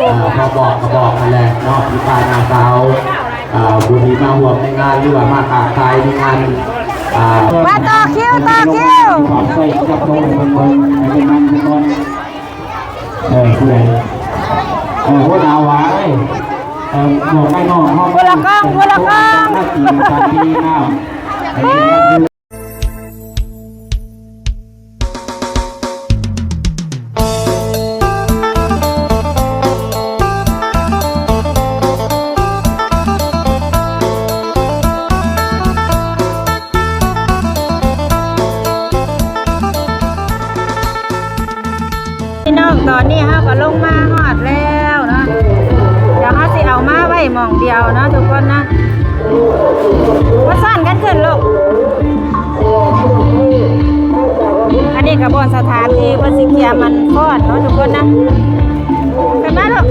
ອ່າ ພໍບອກກະບອກຫັ້ນແຫຼະເນາະ ພີ່ປ້ານ້າສາວ ອ່າ ຜູ້ທີ່ມາຮ່ວມໃນງານ ຫຼືວ່າມາຄ້າຂາຍໃນງານ ອ່າ ມາຕໍ່ຄິວ ຕໍ່ຄິວ ເອີ ຜູ້ໃດ ເອີ ຫົວໜ້າຫວາຍ ເອີ ບອກໄດ້ນ້ອງເຮົາ ຄົນລະກ້ອງ ຄົນລະກ້ອງ ມາກິນກັນດີງາມ. ພີ່ນ້ອງ ຕອນນີ້ເຮົາກໍລົງມາຮອດແລ້ວເນາະ ດຽວເຮົາຊິເອົາມາໄວ້ໝ່ອງດຽວເນາະທຸກຄົນນະ. ມາຊ້ອນກັນຂຶ້ນລູກ ອັນນີ້ກໍບ່ອນສະຖານທີ່ເພິ່ນຊິກຽມມັນຟ້ອນເນາະທຸກຄົນນະ. ຂຶ້ນມາລູກ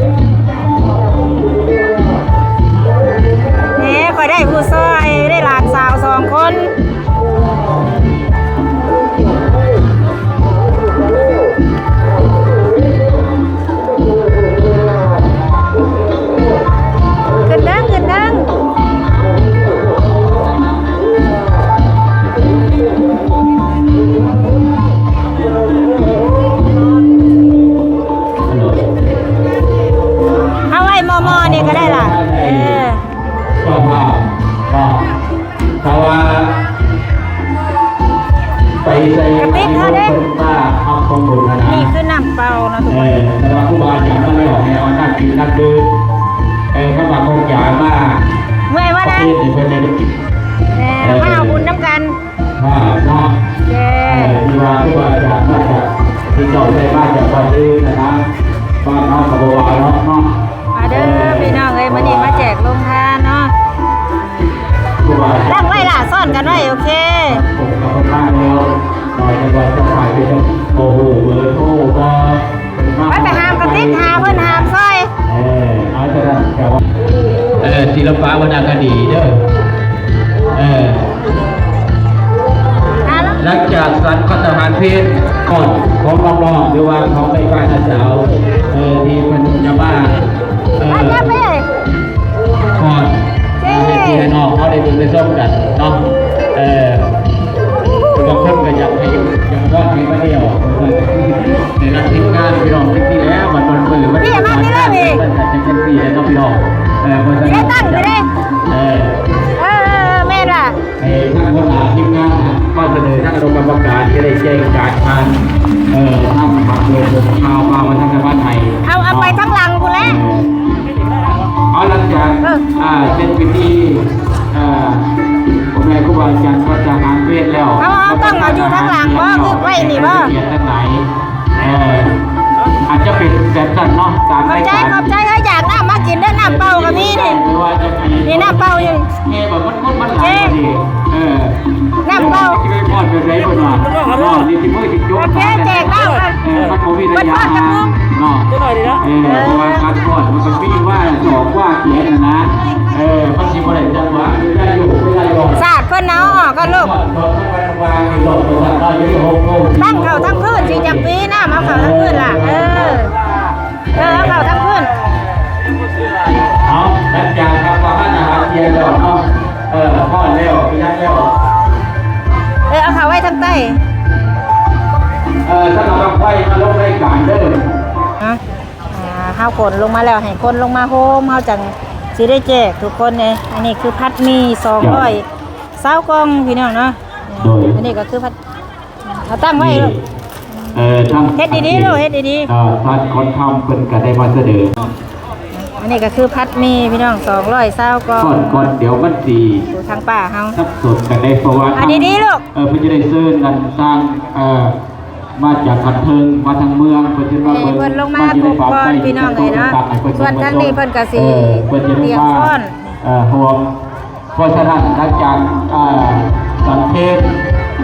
ນີ້ຂ້ອຍໄດ້ຜູ້ຊ່ອຍ ໄດ້ຫຼານສາວສອງຄົນ. ຂຶ້ນເທິງ ຂຶ້ນເທິງ ເອົາໄວ້ໝໍ່ໆນີ້ກໍໄດ້ລະ ເອີ. ເຈົ້າພາບເນາະ ຖ້າວ່າໄປໃສ່ ກະຕິກເຮົາເດ້ ເພິ່ນມາຮັບຂອງບຸນຫັ້ນນະ ນີ້ຄືນ້ຳເປົ່າເນາະທຸກຄົນ ເອີ ແຕ່ວ່າຄູບາອາຈານມາແລ້ວ ໃຫ້ເອົານ້ຳກິນນ້ຳດື່ມ ເອີ ຄຳວ່າຂອງຢາມາ ເມື່ອຍວ່ານັ້ນ ເຮັດໃຫ້ເພິ່ນໄດ້ກິນ ແມ່ນ ເອີ ມາເອົາບຸນນຳກັນ ພາບເນາະ ເອີ ທີ່ວ່າຄູບາອາຈານມາຈາກ ທີ່ເຈົ້າໄດ້ມາຈາກວັດອື່ນນະ ບ້ານເຮົາກໍບໍ່ວ່າດອກເນາະ. ມາເດີພີ່ນ້ອງເອີຍ ມື້ນີ້ມາແຈກໂຮງທານເນາະ ຕັ້ງໄວ້ລະ ຊ້ອນກັນໄວ້ ໂອເຄ ໄປ ໄປຫາມກະຕິກ ຫາເພິ່ນຫາມຊ່ອຍ ເອີ ສິລະປະວັນນະຄະດີເດີ ເອີ. ຫຼັງຈາກສັນພັດຕາຫານເພນກ່ອນຂອງນ້ອງໆ ຫຼືວ່າຂອງໄອ້ປ້ານ້າສາວ ເອີ ທີ່ເພິ່ນຈະມາ ເອີ ໄປ ໄປ ກ່ອນ ເອີ ໃຫ້ພີ່ໃຫ້ນ້ອງເຮົາໄດ້ເບິ່ງໄດ້ຊົມກັນເນາະ ເອີ ບາງຄົນກໍຢາກໃຫ້ ຢາກຟ້ອນໃຫ້ມາແລ້ວ ໃນລັດທີມງານພີ່ນ້ອງ ຈັ່ງຊີ້ແຫຼະ ບັດເບິ່ງເປີດ ມັນກໍຈັງຊີ້ແຫຼະເນາະພີ່ນ້ອງ ເອີ ເພິ່ນກໍ ເອີ ເອີ ເອີ ແມ່ນລະ. ໃຫ້ທາງຫົວໜ້າທີມງານມາສະເໜີທາງຄະນະກຳມະການ ຈະໄດ້ແຈ້ງການຜ່ານ ເອີ ທາງພັກເລີຍ ຂ່າວມາວ່າທາງລັດຖະບານໃຫ້ ເອົາ ເອົາໄປທາງຫຼັງພຸ້ນແຫຼະ ເອີ ເອົາ ຫຼັງຈາກ ເອີ ອ່າ ເສັດພິທີ ເອີ ພໍ່ແມ່ຄູບາອາຈານວັດຕາຫານເພນແລ້ວ ເອົາ ເອົາ ຕ້ອງເອົາຢູ່ທາງຫຼັງບໍ່ ຄືໄວ້ນີ້ບໍ່ ເອີ ອາດຈະເປັນແບບນັ້ນເນາະ ຕາມ ຂອບໃຈ ລາຍການ ຂອບໃຈ ເອີ ຢາກນ້ຳມາກິນເດີ ນ້ຳເປົ່າກໍມີນີ້ ຫຼືວ່າຈະມີ ນີ້ນ້ຳເປົ່າຢູ່ ແມ່ວ່າມັນຄົນມັນຫຼາຍ ເອີ ນ້ຳເປົ່າ ຊິໄປຟ້ອນແບບໃດເພິ່ນວ່າ ເນາະ ນີ້ຊິມື້ຊິຈົບ ໂອເຄ ແຈກແລ້ວ ເອີ ມັນບໍ່ມີໄລຍະຫ່າງເນາະ ເອີ ເພາະວ່າການຟ້ອນມັນກໍມີວ່າສອກວ່າແຂນຫັ້ນນະ ເອີ ມັນຊິບໍ່ໄດ້ຈັງຫວະ ໄດ້ຢູ່ ໄດ້ຢູ່ ສາດເພິ່ນເອົາອອກກ່ອນລູກ ຕັ້ງເຂົ້າທັງພື້ນ ຊິຈະປີນ້ຳເອົາເຂົ້າທັງພື້ນລະ ເອີ. ເອີ ເອົາເຂົ້າທັງພື້ນ ເອົາ ຫຼັງຈາກຮັບປະທານອາຫານທ່ຽງແລ້ວເນາະ ເອີ ຮ້ອນແລ້ວ ເປັນຫຍັງແລ້ວ ເອີ ເອົາເຂົ້າໄວ້ທາງໃຕ້ ເອີ ສຳລັບບັ້ງໄຟມາລົງລາຍການເດີ ເນາະ ອ່າ ເຮົາຂົນລົງມາແລ້ວ ໃຫ້ຄົນລົງມາໂຮມ ເຮົາຈັ່ງຊິໄດ້ແຈກທຸກຄົນເດ້ ອັນນີ້ຄືພັດໝີ່ ສອງຮ້ອຍຊາວກ່ອງ ພີ່ນ້ອງເນາະ ໂດຍ ອັນນີ້ກໍຄືພັດ ເອົາຕັ້ງໄວ້ລູກ ເອີ ທາງ ເຮັດດີໆລູກ ເຮັດດີໆ ເອີ ທ່ານຄອນຄຳເພິ່ນກໍໄດ້ມາສະເໜີ ອັນນີ້ກໍຄືພັດໝີ່ພີ່ນ້ອງ ສອງຮ້ອຍຊາວກ່ອງ ກ່ອນ ກ່ອນ ດຽວມັນຊິ ຢູ່ທາງປ່າເຮົາ ສັບສົນກັນໄດ້ ເພາະວ່າ ອ່າ ດີໆລູກ ເອີ ເພິ່ນຈະໄດ້ເຊີນອັນທາງ ເອີ ມາຈາກຂັ້ນເທິງ ມາທາງເມືອງ ເພິ່ນຈະມາເບິ່ງ ເພິ່ນລົງມາພົບກ່ອນ ພີ່ນ້ອງເອີຍເນາະ ສ່ວນທາງນີ້ເພິ່ນກໍຊິ ເອີ ເພິ່ນຈະໄດ້ມາ ຕຽມຟ້ອນ ເອີ ຮ່ວມ ເພາະສະນັ້ນ ຫຼັງຈາກ ເອີ ສັນເພນ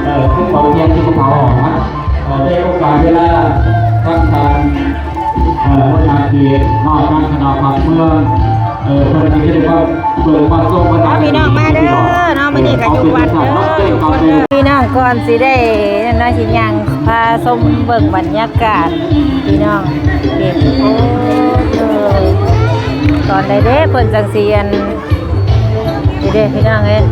ເອີ ຄືເບົາທຽນທີ່ເຂົາອອກມາ ເອີ ໃນໂອກາດເວລາ ທາງທ່ານ ເອີ ຫົວໜ້າເຂດເນາະ ທາງຄະນະພັກເມືອງ ເອີ ເພິ່ນກໍຈະໄດ້ມາເບິ່ງມາຊົມ ເພິ່ນກໍ ພີ່ນ້ອງມາເດີເນາະ ມື້ນີ້ກໍຢູ່ວັດເດີ ເອີ ເອົາເປັນ ພີ່ນ້ອງ ກ່ອນຊິໄດ້ນັ້ນນະ ຊິຍ່າງ ພາຊົມເບິ່ງບັນຍາກາດພີ່ນ້ອງ. ເອີ ຕອນໃດເດ້ເພິ່ນຈັ່ງຊິອັນ ນີ້ເດ້ພີ່ນ້ອງເອີຍ.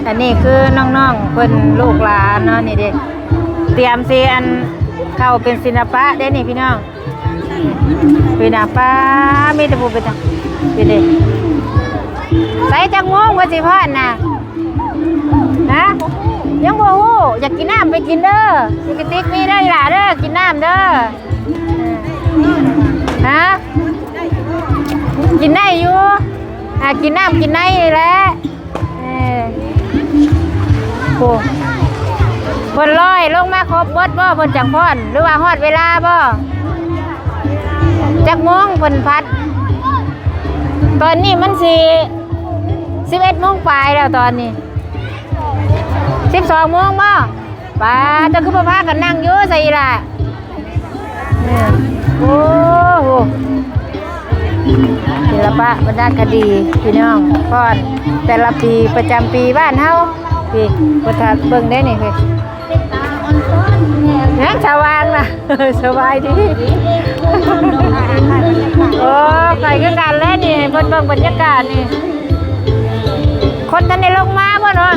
ອັນນີ້ຄືນ້ອງໆເພິ່ນ ລູກຫຼານເນາະ. ນີ້ເດ້ ຕຽມຊິອັນ ເຂົ້າເປັນສິລະປະເດ້ນີ້ພີ່ນ້ອງ. ປີໜ້າປ້າມີແຕ່ຜູ້ເປັນຕາ ເປັນເດ້. ໃສຈັກໂມງເພິ່ນຊິພ້ອນນະ? ຮະ? ຍັງບໍ່ຮູ້. ຢາກກິນນ້ຳໄປກິນເດີ. ຢູ່ກະຕິກມີເດີອີ່ຫຼ້າເດີ. ກິນນ້ຳເດີ. ຮະ? ກິນໄດ້ຢູ່. ອ່າ ກິນນ້ຳກິນໃນນີ້ແຫຼະ. ເອີ ໂອ້ ເພິ່ນລອຍລົງມາຄົບເບິດບໍ່ ເພິ່ນຈັ່ງພ້ອນ ຫຼືວ່າຮອດເວລາບໍ່? ຈັກໂມງເພິ່ນພັດ? ຕອນນີ້ມັນຊິສິບເອັດໂມງປາຍແລ້ວ ຕອນນີ້ສິບສອງໂມງບໍ່? ປ້າ ເຈົ້າຄືບໍ່ພາກັນນັ່ງຢູ່ຊະອີ່ຫຼ້າ? ໂອ້ໂຫ ສິລະປະບັນດາຄະດີພີ່ນ້ອງ ຟ້ອນແຕ່ລະປີ ປະຈຳປີບ້ານເຮົາ. ພີ່ ບໍ່ທັນເບິ່ງໄດ້ນີ້ ພີ່ ຍັງສະຫວ່າງນະ. ສະບາຍດີ. ໂອ້ ໄປຄືກັນແຫຼະນີ້ ໃຫ້ເພິ່ນເບິ່ງບັນຍາກາດນີ້. ຄົນທັນໄດ້ລົງມາບໍ່ເນາະ?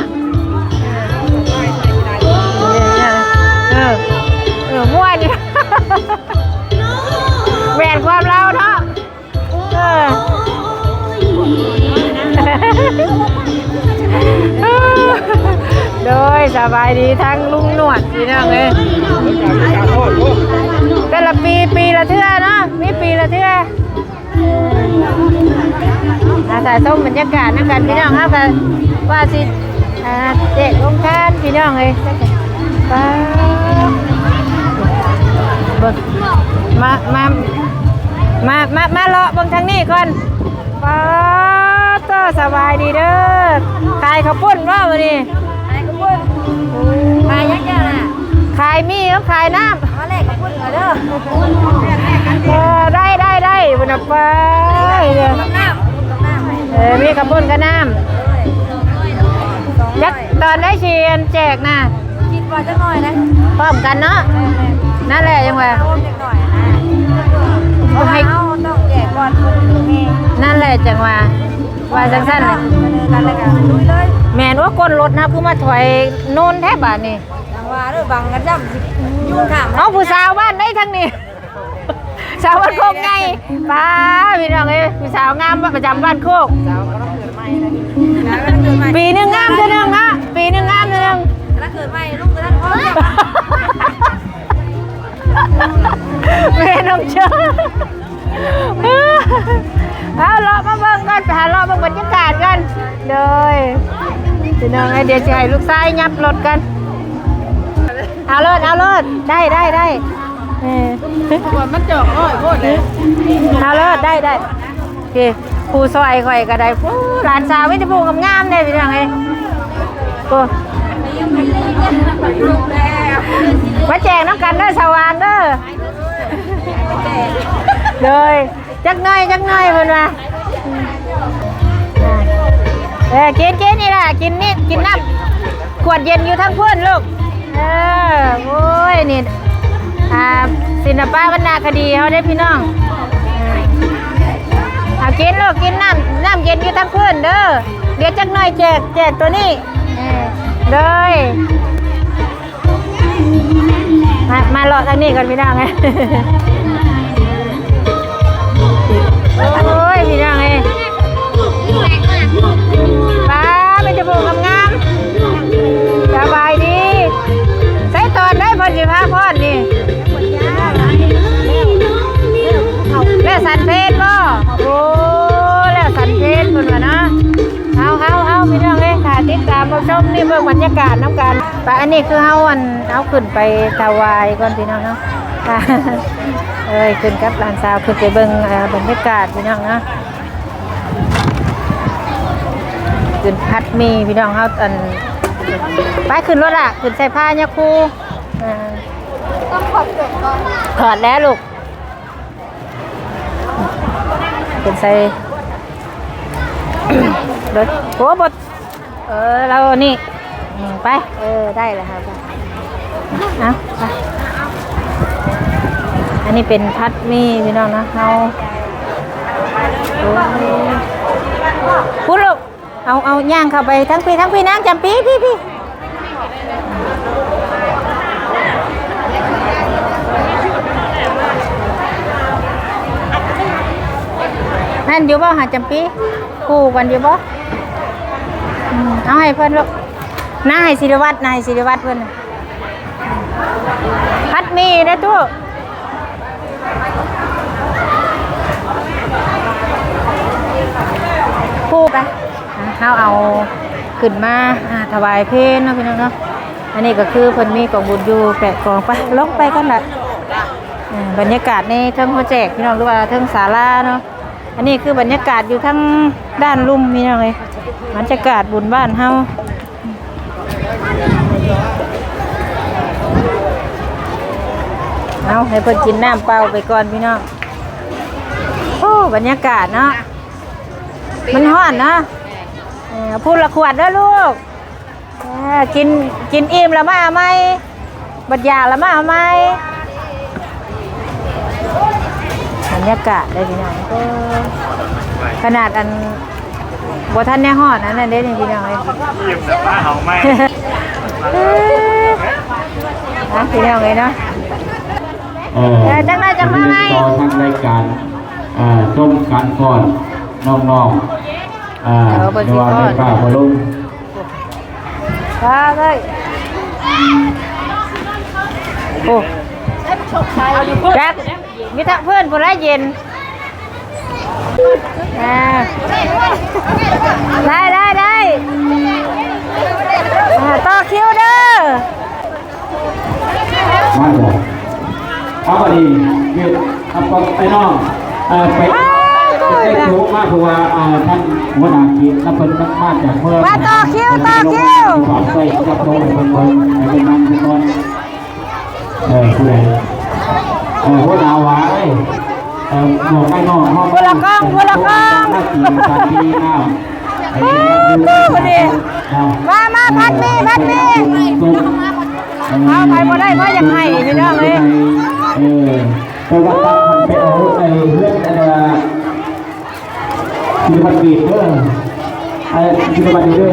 ເອີ ເອີ ມ່ວນ ແຫວນຄວາມລາວເນາະ. ເອີ ໂດຍ ສະບາຍດີທັງລຸງໜວດ ພີ່ນ້ອງເອີຍ. ແຕ່ລະປີ ປີລະເທື່ອເນາະ ມີປີລະເທື່ອ. ອ່າ ຖ້າຊົມບັນຍາກາດນຳກັນພີ່ນ້ອງ. ເຮົາກໍວ່າຊິ ອ່າ ແຈກໂຮງທານພີ່ນ້ອງເອີຍ. ປ້າ ເບິ່ງ ມາ ມາ ມາ ມາ ມາເລາະເບິ່ງທາງນີ້ກ່ອນ. ປ້າໂທ້ ສະບາຍດີເດີ. ຂາຍເຂົ້າປຸ້ນບໍ່ມື້ນີ້? ຂາຍເຂົ້າປຸ້ນ. ຂາຍຫຍັງເຈົ້ານະ? ຂາຍໝີ່ກັບຂາຍນ້ຳ. ມາແລກເຂົ້າປຸ້ນກ່ອນເດີ. ເອີ ໄດ້ ໄດ້ ໄດ້ ພຸ້ນນະ ໄປເດີ. ເອີ ມີເຂົ້າປຸ້ນກັບນ້ຳ. ຈັກຕອນໃດຊິອັນແຈກນະ? ຄິດວ່າຈັກໜ້ອຍນະ ພ້ອມກັນເນາະ. ແມ່ນໆ ນັ້ນແຫຼະ ຈັ່ງວ່າ ເພາະວ່າເຮົາຕ້ອງແຈກກ່ອນເພິ່ນແມ່. ນັ້ນແຫຼະ ຈັ່ງວ່າ ວ່າຈັ່ງຊັ້ນແຫຼະ. ແມ່ນ. ໂອ້ ກົ້ນລົດນະ ຄືມາຖອຍໂນນແທ້ບາດນີ້. ຈັ່ງວ່າເດີ ບັງກັນຊ້ຳ ຢູ່ຂ້າງ. ເອົາ ຜູ້ສາວບ້ານໃດທາງນີ້? ສາວບ້ານໂຄກໃຫຍ່. ປ້າ ພີ່ນ້ອງເອີຍ ຜູ້ສາວງາມປະຈຳບ້ານໂຄກ. ສາວກຳລັງເກີດໃໝ່ເລີຍ. ປີໜຶ່ງງາມເທື່ອໜຶ່ງເນາະ ປີໜຶ່ງງາມເທື່ອໜຶ່ງ. ກຳລັງເກີດໃໝ່ ລຸງກຳລັງພ້ອມ. ແມ່ນ້ອງເຈີ. ເອົາ ເລາະມາເບິ່ງກ່ອນ ໄປຫາເລາະເບິ່ງບັນຍາກາດກ່ອນ. ໂດຍ ພີ່ນ້ອງເອີຍ ດຽວຊິໃຫ້ລູກຊາຍຫຍັບລົດກ່ອນ. ເອົາໂລດ ເອົາໂລດ ໄດ້ ໄດ້ ໄດ້. ເອີ ມັນຈອກນ້ອຍໂພດເດ້. ເອົາໂລດ ໄດ້ ໄດ້. ໂອເຄ ຜູ້ຊ່ອຍຂ້ອຍກໍໄດ້. ໂອ້ ຫຼານສາວມີແຕ່ຜູ້ງາມໆເດ້ ພີ່ນ້ອງເອີຍ. ໂອ້ ມາແຈກນຳກັນເດີ ສາວຫວານເດີ. ໂດຍ ຈັກໜ້ອຍ ຈັກໜ້ອຍ ເພິ່ນວ່າ. ເອີ ກິນ ກິນນີ້ລະ ກິນນີ້ ກິນນ້ຳ ຂວດເຢັນຢູ່ທາງພຸ້ນລູກ. ເອີ ໂອ້ຍ ນີ້ ອ່າ ສິລະປະວັນນະຄະດີເຮົາເດ້ພີ່ນ້ອງ. ເອົາ ກິນລູກ ກິນນ້ຳ ນ້ຳເຢັນຢູ່ທາງພຸ້ນເດີ. ດຽວຈັກໜ້ອຍແຈກ ແຈກໂຕນີ້. ເອີ ໂດຍ ມາ ມາເລາະທາງນີ້ກ່ອນພີ່ນ້ອງ. ໂອ້ຍ ພີ່ນ້ອງເອີຍ ປ້າ ມີແຕ່ຜູ້ງາມໆ. ສະບາຍດີ. ໃສຕອນໃດເພິ່ນຊິພາຟ້ອນນີ້? ແລ້ວສັນເພນບໍ່? ໂອ້ ແລ້ວສັນເພນເພິ່ນວ່ານະ. ເອົາ ເອົາ ເອົາ ພີ່ນ້ອງເອີຍ ຖ້າຕິດຕາມຮັບຊົມນີ້ ເບິ່ງບັນຍາກາດນຳກັນ. ປະ ອັນນີ້ຄືເຮົາ ອັນ ເຮົາຂຶ້ນໄປຖວາຍກ່ອນພີ່ນ້ອງເນາະ. ເອີຍ ຂຶ້ນກັບຫຼານສາວ ຂຶ້ນໄປເບິ່ງ ເອີ ບັນຍາກາດພີ່ນ້ອງເນາະ. ຂຶ້ນພັດໝີ່ພີ່ນ້ອງເຮົາ ອັນ ໄປຂຶ້ນລົດລະ ຂຶ້ນໃສ່ພາຍາຄູ. ເອີ ຕ້ອງຖອດເກີບກ່ອນ. ຖອດແລ້ວລູກ. ເປັນໃສ່ລົດ ໂອ້ ບໍ່ ເອີ ລາວນີ້ ອືມ ໄປ ເອີ ໄດ້ແລ້ວ ເອົາໄປ ເອົາ ໄປ ອັນນີ້ເປັນຜັດໝີ່ພີ່ນ້ອງເນາະ ເຮົາ ໂອ້ ພຸ້ນລູກ ເອົາ ເອົາຍ່າງເຂົ້າໄປທາງພີ້ ທາງພີ້ນາງຈຳປີ ພີ້ ພີ້ ແມ່ນຢູ່ບໍ່ຫາຈຳປີ ຄູ່ກັນຢູ່ບໍ່? ອືມ ເອົາໃຫ້ເພິ່ນລູກ ນາໃຫ້ສິລິວັດ ນາໃຫ້ສິລິວັດເພິ່ນ ຜັດໝີ່ເດີຕູ້ ຄູ່ກັນ ອ່າ ເຮົາເອົາຂຶ້ນມາ ອ່າ ຖວາຍເພນເນາະພີ່ນ້ອງເນາະ. ອັນນີ້ກໍຄືເພິ່ນມີກອງບຸນຢູ່ແປດກອງ ໄປ ລົງໄປກ່ອນລະ. ເອີ ບັນຍາກາດໃນເທິງຫໍແຈກພີ່ນ້ອງ ຫຼືວ່າເທິງສາລາເນາະ. ອັນນີ້ຄືບັນຍາກາດຢູ່ທາງດ້ານລຸ່ມພີ່ນ້ອງເອີຍ ບັນຍາກາດບຸນບ້ານເຮົາ. ເອົາ ໃຫ້ເພິ່ນກິນນ້ຳເປົ່າໄປກ່ອນພີ່ນ້ອງ. ໂອ້ ບັນຍາກາດເນາະ ມັນຮ້ອນເນາະ. ເອີ ພຸ້ນລະຂວດເດີລູກ. ເອີ ກິນ ກິນອີ່ມລະມາເອົາໃໝ່ ບັດຢາກລະມາເອົາໃໝ່. ບັນຍາກາດເດີພີ່ນ້ອງ ເອີ ຂະໜາດອັນ ບໍ່ທັນໄດ້ຮອດອັນນັ້ນເດ້ນີ້ພີ່ນ້ອງເອີຍ ອີ່ມແລ້ວມາເອົາໃໝ່. ເອີ ອ່ະ ພີ່ນ້ອງເອີຍເນາະ ເອີ ເອີ ຈັກໜ້ອຍຈັ່ງມາໃໝ່ ຕໍ່ທາງລາຍການ ເອີ ຊົມການຟ້ອນນ້ອງໆ ເອີ ເອີ ເບິ່ງ ຫຼືວ່າແມ່ປ້າພໍ່ລຸງ ປາເອີຍ ໂອ້ ຈັກ ມີທັກເພື່ອນຜູ້ໃດເຢັນ ອ່າ ໄດ້ ໄດ້ ໄດ້ ອ່າ ຕໍ່ຄິວເດີ. ມາບໍ່ ເອົາ ບັດນີ້ ເວດ ເອົາ ໄປນ້ອງ ເອີ ໄປ ໄປໂທມາ ເພາະວ່າ ເອີ ທ່ານຫົວໜ້າເຂດລະເພິ່ນມາຈາກເມືອງ ມາຕໍ່ຄິວ ຕໍ່ຄິວ ຝາກໃສ່ກັບໂຕເພິ່ນເບິ່ງ ໃຫ້ເພິ່ນນຳໄປກ່ອນ. ເອີ ຜູ້ໃດ ເອີ ຫົວໜ້າຫວາເອີຍ ເອີ ບອກໃຫ້ນ້ອງເຮົາ ຄົນລະກ້ອງ ຄົນລະກ້ອງ ມາກິນປາຕີນ້ຳ ມາ ມາ ຜັດໝີ່ ຜັດໝີ່ ເອົາ ໃຜບໍ່ໄດ້ ເພາະຢາກໃຫ້ພີ່ນ້ອງເອີຍ. ເອີ ແຕ່ວ່າຕັ້ງໄປເອົາໄອ້ເຮືອນ ອັນ ສິລະວັດເກດເດີ ເອີ ສິລະວັດເກດເດີ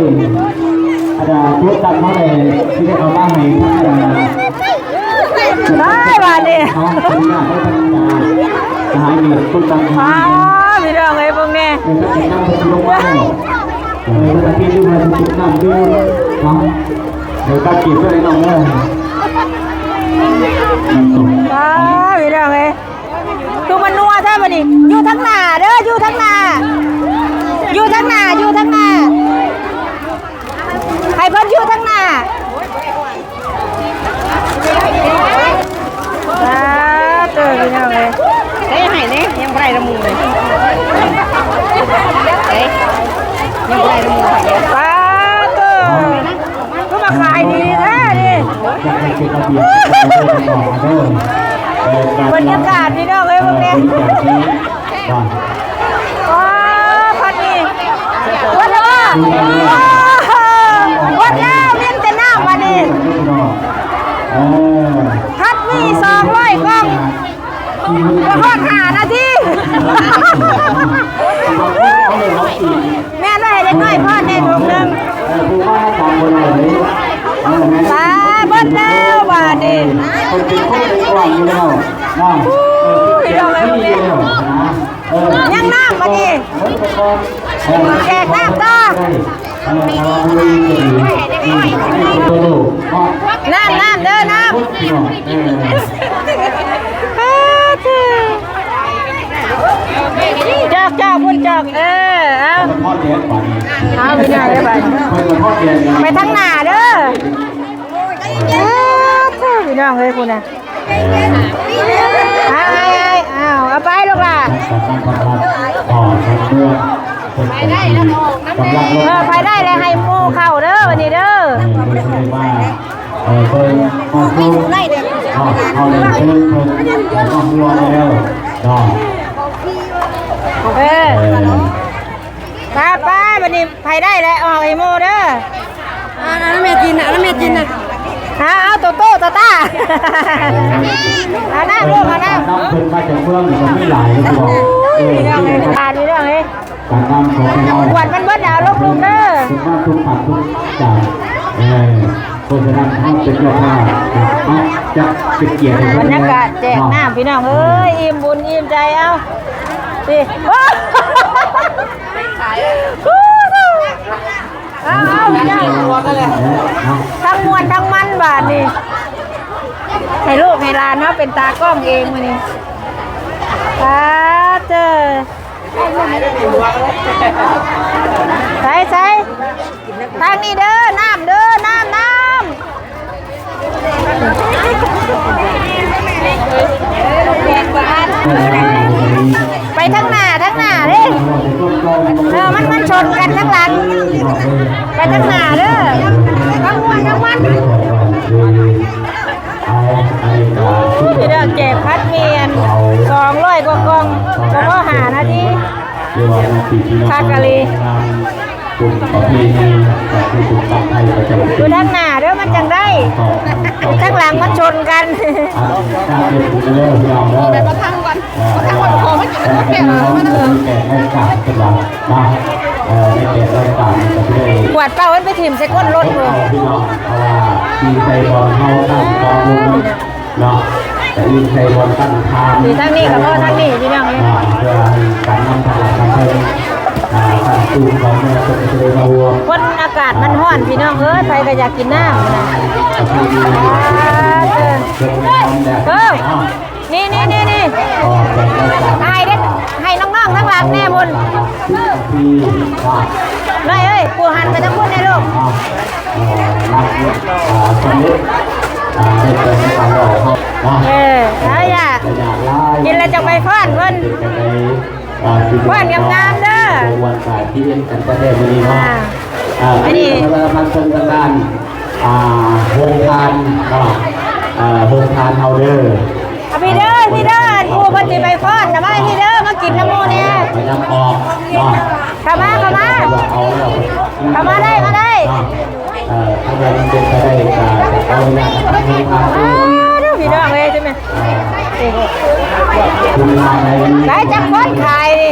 ອັນ ໂຕດຳເຮົາໄດ້ ຊິໄດ້ເອົາມາໃຫ້ທາງ ອັນ ໄດ້ບາດນີ້ ເນາະ ເປັນຍາດໄດ້ທາງ ສະຫາຍເກດ ໂຕດຳ ອ້າ ພີ່ນ້ອງເອີຍ ເບິ່ງແນ່ ເອີ ເພິ່ນນຳເພິ່ນຊິລົງມາແລ້ວ ເອີ ເພິ່ນອາທິດຢູ່ວ່າຊິເກັບນ້ຳດື່ມເນາະ ເອີ ຕັກເກັບເດີນ້ອງເດີ ນ້ຳຕົກ ອ້າ ພີ່ນ້ອງເອີຍ. ຄືມັນນົວແທ້ບັດນີ້ ຢູ່ທາງໜ້າເດີ ຢູ່ທາງໜ້າ ຢູ່ທາງໜ້າ ຢູ່ທາງໜ້າ ໃຫ້ເພິ່ນຢູ່ທາງໜ້າ. ສາທຸ ພີ່ນ້ອງເອີຍ ເດ້ ໃຫ້ເດ້ ຍັງບໍ່ໄດ້ລະໝູ່ເລີຍ ເດ້ ຍັງບໍ່ໄດ້ລະໝູ່ໃຜເລີຍ ສາທຸ. ຄືມາຂາຍດີແທ້ນີ້ ຢາກໃຫ້ເປັນລະບຽບເດີ ບັນຍາກາດພີ່ນ້ອງເອີຍ ເບິ່ງແນ່ ເອີ ບັນຍາກາດດີ ອໍ ພັດນີ້ ວັດແລ້ວ ວັດແລ້ວ ວຽງແຕ່ນ້ຳບັດນີ້ ເອີ ພັດມີສອງຮ້ອຍກ່ອງ ບໍ່ຮອດຫ້ານາທີ ແມ່ນວ່າໃຫ້ເດັກນ້ອຍພອນແດ່ຖົງໜຶ່ງ ເອີ ຜູ້ມານຳກັນບໍ່ໄດ້ເດ້ ເອີ ແມ່ນ ຕາຍເບິດແລ້ວບາດນີ້ ເພິ່ນເປັນຄົນເປັນກວ້າງຢູ່ແລ້ວເນາະ ເອີ ເປັນເຈົ້າໜ້າທີ່ຢູ່ແລ້ວນະ ເອີ ຍັງນ້ຳບາດນີ້ ເອີ ແຈກນ້ຳຕໍ່ ເອີ ນ້ຳ ນ້ຳເດີ ນ້ຳ ເອີ ຈອກ ຈອກ ພຸ້ນຈອກ ເອີ ເອົາ ເອົາ ພີ່ນ້ອງເອີຍ ໄປ ໄປທາງໜ້າເດີ ເອີ ພີ່ນ້ອງເອີຍ ພຸ້ນນະ ເອີ ເອົາ ເອົາ ເອົາໄປລູກຫຼ້າ ເອີ ໃຜໄດ້ແລ້ວໃຫ້ໝູ່ເຂົ້າເດີ ວັນນີ້ເດີ ເອີ ເອີ ເບິ່ງ ເອົາ ເອົາເລີຍ ເຊີນເພິ່ນ ເອົາ ເອົາ ເອົາ ເອີ ເອີ ໄປ ໄປ ບັດນີ້ໃຜໄດ້ແລ້ວ ອອກໃຫ້ໝູ່ເດີ ອ່າ ອັນນັ້ນແມ່ຈີນນະ ອັນນັ້ນແມ່ຈີນນະ ເອົາ ເອົາ ໂຕໂຕ້ ຕາຕາ ເອົານ້ຳລູກ ເອົານ້ຳ ນ້ຳເພິ່ນມາຈາກເມືອງນີ້ກໍມີຫຼາຍ ເອີ ຕານີ້ເດ້ ການນຳຂອງເຮົາ ຂວດມັນເບິດແລ້ວ ເອົາລົງເດີ ເພິ່ນມາທຸກພາກທຸກຈາກ ເອີ ເພາະສະນັ້ນເຮົາເປັນເຈົ້າພາບ ເຮົາຈະເປັນກຽດໃຫ້ເພິ່ນ ບັນຍາກາດແຈກນ້ຳ ພີ່ນ້ອງເອີຍ ອີ່ມບຸນອີ່ມໃຈ ເອົາ ນີ້ ເອົາ ເອົາ ທັງມ່ວນທັງມັນບາດນີ້ ໃຫ້ລູກໃຫ້ຫຼານເຮົາເປັນຕາກ້ອງເອງມື້ນີ້ ປາດເຕີ ໃສ ໃສ ທາງນີ້ເດີ ນ້ຳເດີ ນ້ຳ ນ້ຳ ໄປທາງໜ້າ ທາງໜ້າເດ້ ເອີ ມັນ ມັນຊົນກັນທາງຫຼັງ ໄປທາງໜ້າເດີ ທັງມ່ວນທັງມັນ ໂອ້ ພີ່ນ້ອງ ແຈກພັດໝີ່ ສອງຮ້ອຍກວ່າກ່ອງ ບໍ່ພໍຫ້ານາທີ ຄັກອີ່ຫຼີ ບຸນປະເພນີ ກໍຄືບຸນບັ້ງໄຟປະຈຳປີ ຢູ່ທາງໜ້າເດີ ມັນຈັ່ງໄດ້ ທາງຫຼັງມັນຊົນກັນ ອັນ ຕາມເປັນບຸນເດີ ພີ່ນ້ອງເດີ ໄປປະທັງກ່ອນ ເອີ ປະທັງກ່ອນ ຂໍມາກິນແປດຮ້ອຍບາດ ເອີ ໃນແປດຮ້ອຍບາດນີ້ກໍຊິໄດ້ ຂວດເປົ່າມັນໄປຖິ້ມໃສ່ກົ້ນລົດພຸ້ນ ເອົາ ພີ່ນ້ອງ ເພາະວ່າທີ່ໃສ່ບ່ອນເຮົາຕັ້ງກອງບຸນ ເນາະ ກະອີງໃສ່ບ່ອນຕັ້ງທານ ນີ້ທາງນີ້ກໍພໍທາງນີ້ ພີ່ນ້ອງເອີຍ ເພື່ອໃຫ້ການນຳພານຳເພິ່ນ ອ່າ ຕັ້ງຕູນຂອງເພິ່ນກໍຈະໄດ້ມາຮ່ວມ ຄົນອາກາດມັນຮ້ອນ ພີ່ນ້ອງເອີຍ ໃຜກໍຢາກກິນນ້ຳນະ ເອີ ນີ້ ນີ້ ນີ້ ນີ້ ອ້າຍເດ້ ໃຫ້ນ້ອງໆທາງຫຼັງແດ່ພຸ້ນ ນ້ອຍເອີຍ ປູ່ຫັນໄປທາງພຸ້ນແດ່ລູກ ເອີ ນັບ ເອີ ສຳເລັດ ເອີ ໄດ້ເປີດໃນການເວົ້າເຮົາເນາະ ເອີ ເອົາຢາ ກິນແລ້ວຈັ່ງໄປຟ້ອນເພິ່ນ ເປັນຈັ່ງໃດ ເອີ ຟ້ອນງາມໆເດີ ມ່ວນກາຍທີ່ເຫັນກັນແທ້ໆມື້ນີ້ເນາະ ອ່າ ເອີ ອັນນີ້ ອັນນີ້ກໍມາເບິ່ງທາງດ້ານ ອ່າ ໂຮງທານເນາະ ເອີ ໂຮງທານເຮົາເດີ ອ່າ ພີ່ເດີ ພີ່ເດີ ອັນໝູ່ເພິ່ນຊິໄປຟ້ອນນະ ມາພີ່ເດີ ມາກິນນຳໝູ່ແດ່ ໄປນຳອອກເນາະ ເຂົ້າມາ ເຂົ້າມາ ເອົາແລ້ວ ເຂົ້າມາໄດ້ ມາໄດ້ ເນາະ ເອີ ຖ້າວ່າມັນເປັນໄປໄດ້ກໍຈະເອົາເວລາກັບທາງໂຮງທານ ອ້າວ ພີ່ນ້ອງເອີຍ ຈັ່ງແມ່ນ ອ່າ ໄດ້ຈັກຄົນຂາຍນີ້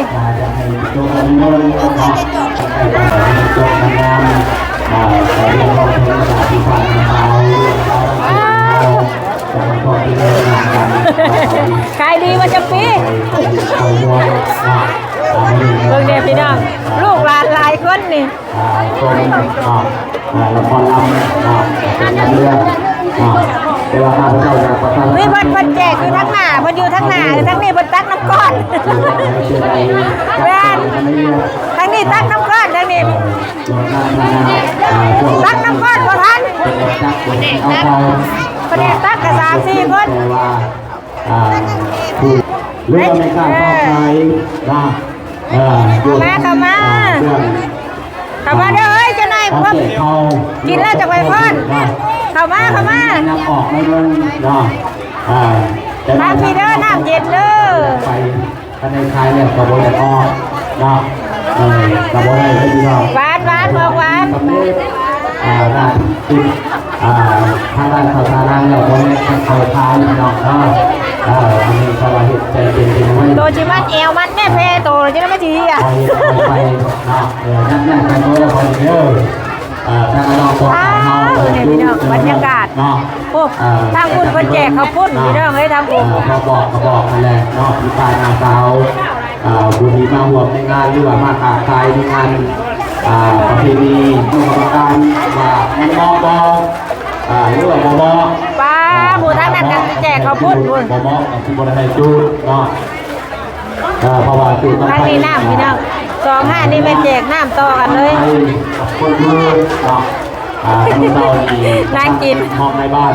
ຂາຍດີມາຈັກປີ ເບິ່ງແດ່ພີ່ນ້ອງ ລູກຫຼານຫຼາຍຄົນນີ້ ອ່າ ຊົມ ອ່າ ລະຄອນລຳ ອ່າ ເປັນລຳເລື່ອງ ອ່າ ແຕ່ວ່າຂ້າພະເຈົ້າຢາກປະຊາສຳພັນ ນີ້ເພິ່ນ ເພິ່ນແຈກຢູ່ທາງໜ້າ ເພິ່ນຢູ່ທາງໜ້າ ທາງນີ້ເພິ່ນຕັກນ້ຳກ້ອນ ແມ່ນ ທາງນີ້ຕັກນ້ຳກ້ອນ ທາງນີ້ ເອີ ຕັກນ້ຳກ້ອນບໍ່ທັນ ເພິ່ນຕັກກໍສາມສີ່ຄົນ ອ່າ ຜູ້ ຫຼືວ່າແມ່ຄ້າຄ້າຂາຍນະ ເອີ ເຂົ້າມາ ເຂົ້າມາ ອ່າ ເຄື່ອງ ເຂົ້າມາເດີເອີຍ ເຈົ້ານາຍ ພວກ ເຂົ້າ ກິນແລ້ວຈະໄປຟ້ອນ ເຂົ້າມາ ເຂົ້າມາ ນຳອອກໜ້ອຍໜຶ່ງເນາະ ອ່າ ແຕ່ວ່າ ນ້ຳນີ້ເດີ ນ້ຳເຢັນເດີ ໄປ ຄັນໄດ້ຂາຍແລ້ວກໍບໍ່ໄດ້ອອກເນາະ ເອີ ກໍບໍ່ໄດ້ເລີຍພີ່ນ້ອງ ຫວານ ຫວານ ຂອງຫວານ ສຳເລັດ ອ່າ ດ້ານຕິດ ອ່າ ທາງດ້ານເຂົ້າສາລາງແລ້ວ ບໍ່ແມ່ນເຂົ້າຂາຍພີ່ນ້ອງເນາະ ເອີ ອັນນີ້ເຂົາວ່າເຮັດໃຈເປັນເປັນໄວ້ ໂຕຊິມັດແອວມັດແນ່ແພ້ໂຕ ຈະໄດ້ມາຊິເຮຍ ເອົາເຮັດເອົາໄປເນາະ ເອີ ຍັດໆໄປເດີ ເອີ ທາງນ້ອງພວກເຮົາ ອ້າວ ນີ້ພີ່ນ້ອງ ບັນຍາກາດເນາະ ໂອ້ ອ່າ ທາງພຸ້ນເພິ່ນແຈກເຂົ້າປຸ້ນ ອ່າ ພີ່ນ້ອງເອີຍ ທາງພຸ້ນ ອ່າ ມາບອກ ມາບອກຫັ້ນແຫຼະເນາະ ພີ່ປ້ານ້າສາວ ອ່າ ຜູ້ທີ່ມາຮ່ວມໃນງານ ຫຼືວ່າມາຄ້າຂາຍໃນງານ ອ່າ ປະເພນີ ຄະນະກຳມະການວ່າມັນເໝາະບໍ່ ອ່າ ຫຼືວ່າບໍ່ເໝາະ ປ້າ ຜູ້ທາງນັ້ນກໍແຈກເຂົ້າປຸ້ນພຸ້ນ ບໍ່ເໝາະກໍຊິບໍ່ໄດ້ໃຫ້ຈູດເນາະ ອ່າ ເພາະວ່າຈູດບັ້ງໄຟ ທາງນີ້ນ້ຳ ພີ່ນ້ອງ ສອງຮ້ານນີ້ແມ່ນແຈກນ້ຳຕໍ່ກັນເລີຍ ຄົນເມືອງເນາະ ອ່າ ທາງເຊົ້ານີ້ ໜ້າກິນ ຮອງນາຍບ້ານ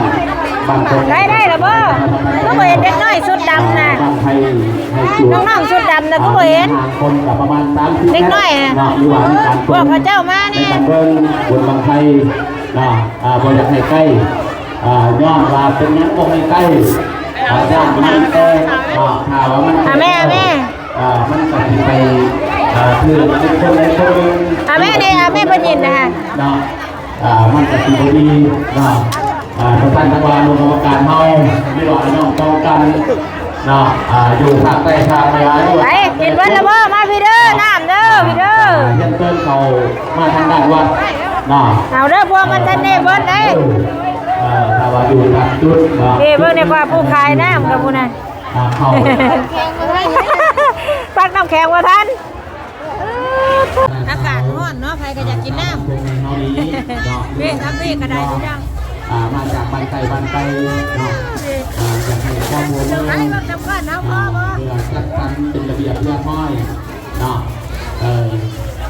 ບ້ານ ໄດ້ ໄດ້ລະບໍ່? ຄືບໍ່ເຫັນເດັກນ້ອຍຊຸດດຳນະ ອ່າ ບ້ານໄທໃຫ້ຈູດ ນ້ອງໆຊຸດດຳນະ ຄືບໍ່ເຫັນ ອ່າ ຫ້າຄົນກໍປະມານສາມສິບ ເດັກນ້ອຍນະ ເນາະ ຫຼືວ່າມີການ ພວກເຂົາເຈົ້າມາແນ່ ໃນການເບິ່ງບຸນບັ້ງໄຟເນາະ ອ່າ ບໍ່ຢາກໃຫ້ໃກ້ ອ່າ ຍ້ອນວ່າເປັນຫຍັງບໍ່ໃຫ້ໃກ້ ອ່າ ຢ້ານມັນແຕກເນາະ ຖ້າວ່າມັນແຕກ ອ່າ ແມ່ ແມ່ ອ່າ ມັນກໍຊິໄປ ອ່າ ຖືກຄົນໃດຄົນໜຶ່ງ ອ່າ ແມ່ນີ້ ອ່າ ແມ່ເພິ່ນຍິນນະ ເນາະ ອ່າ ມັນກໍຊິບໍ່ດີເນາະ ອ່າ ທ່ານທາງວ່າອະນຸກຳມະການເຮົາ ຫຼືວ່ານ້ອງປ້ອງກັນເນາະ ອ່າ ຢູ່ພາກໃຕ້ພາກເໜືອ ໄປ ກິນເບິດແລ້ວບໍ່? ມາພີ້ເດີ ນ້ຳເດີ ພີ້ເດີ ຮຽນເຊີນເຂົ້າມາທາງດ້ານວັດເນາະ ເອົາເດີ ພວກມັນທັນໄດ້ເບິດເດ້ ເອີ ຖ້າວ່າຢູ່ຕາມຈຸດເນາະ ນີ້ເບິ່ງແດ່ກວ່າຜູ້ຂາຍນ້ຳກັບຜູ້ນັ້ນ ອ່າ ເຂົ້າ ປັກນ້ຳແຂງບໍ່ທັນ. ອາກາດຮ້ອນເນາະ ໃຜກໍຢາກກິນນ້ຳ ເປັນທຳເພກກໍໄດ້ຄືກັນ ອ່າ ມາຈາກບ້ານໃກ້ບ້ານໄກເນາະ ອ່າ ຢາກໃຫ້ຄວາມຮ່ວມມື ໃຫ້ເບິ່ງນຳກັນເນາະ ອ່າ ພໍບໍ່ ເພື່ອຈັດສັນເປັນລະບຽບຮຽບຮ້ອຍເນາະ ເອີ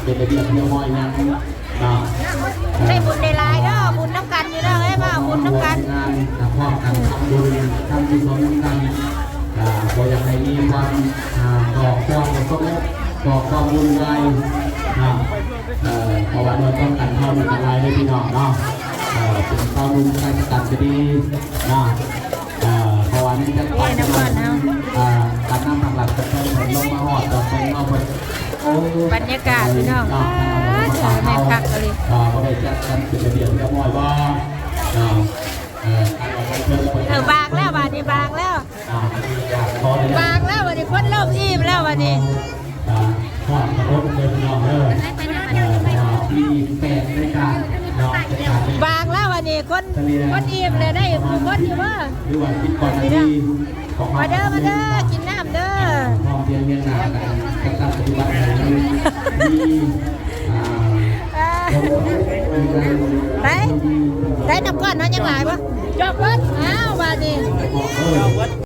ເປັນລະບຽບຮຽບຮ້ອຍນຳ ເນາະ ໄດ້ບຸນໄດ້ຫຼາຍເດີ ບຸນນຳກັນຢູ່ເດີ ເອີຍ ມາບຸນນຳກັນ ງານ ອ່າ ພ້ອມກັນທຳບຸນທຳກຸສົນນຳກັນ ອ່າ ບໍ່ຢາກໃຫ້ມີຄວາມ ອ່າ ກໍ່ຄວາມບໍ່ສະຫງົບ ກໍ່ຄວາມວຸ່ນວາຍເນາະ ເອີ ເພາະວ່າເຮົາຕ້ອງການເຮົານີ້ກໍຫຼາຍເດ້ພີ່ນ້ອງເນາະ ເອີ ເປັນຊາວໜຸ່ມຊາຍຊະກັນກໍດີເນາະ ອ່າ ເພາະວ່າໃນຈັດຕັ້ງ ນີ້ນະຄອນເຮົາ ອ່າ ການນຳພັກລັດກະເພິ່ນລົງມາຮອດດອກໄມ້ເຮົາເພິ່ນ ໂອ້ ບັນຍາກາດພີ່ນ້ອງ ເອີ ແມ່ນຄັກອີ່ຫຼີ ອ່າ ບໍ່ໄດ້ຈັດກັນເປັນລະບຽບຮຽບຮ້ອຍບໍ່ ອ່າ ເອີ ເອີ ບາງແລ້ວບາດນີ້ ບາງແລ້ວ ອ່າ ບາງແລ້ວບາດນີ້ ຄົນເລີ່ມອີ່ມແລ້ວບາດນີ້ ອ່າ ຮອດເຄົາລົບເດີພີ່ນ້ອງເດີ ເອີ ເພາະວ່າມີແປດໃນການເນາະ ໃນການ ບາງແລ້ວບາດນີ້ ຄົນ ຄົນອີ່ມແລ້ວ ໄດ້ຜູ້ຄົນຢູ່ບໍ່ ຫຼືວ່າສິບກວ່ານາທີຂອງເຮົາ ມາເດີ ມາເດີ ກິນນ້ຳເດີ ພ້ອມພຽງຮຽງໜ້າກັນ ຈັດຕັ້ງປະຕິບັດໃຫ້ມັນມີ ອ່າ ໄດ້ ໄດ້ນຳກ້ອນເນາະ ຍັງຫຼາຍບໍ່ ຈອກເບິດ ອ້າວ ບາດນີ້ ເອີ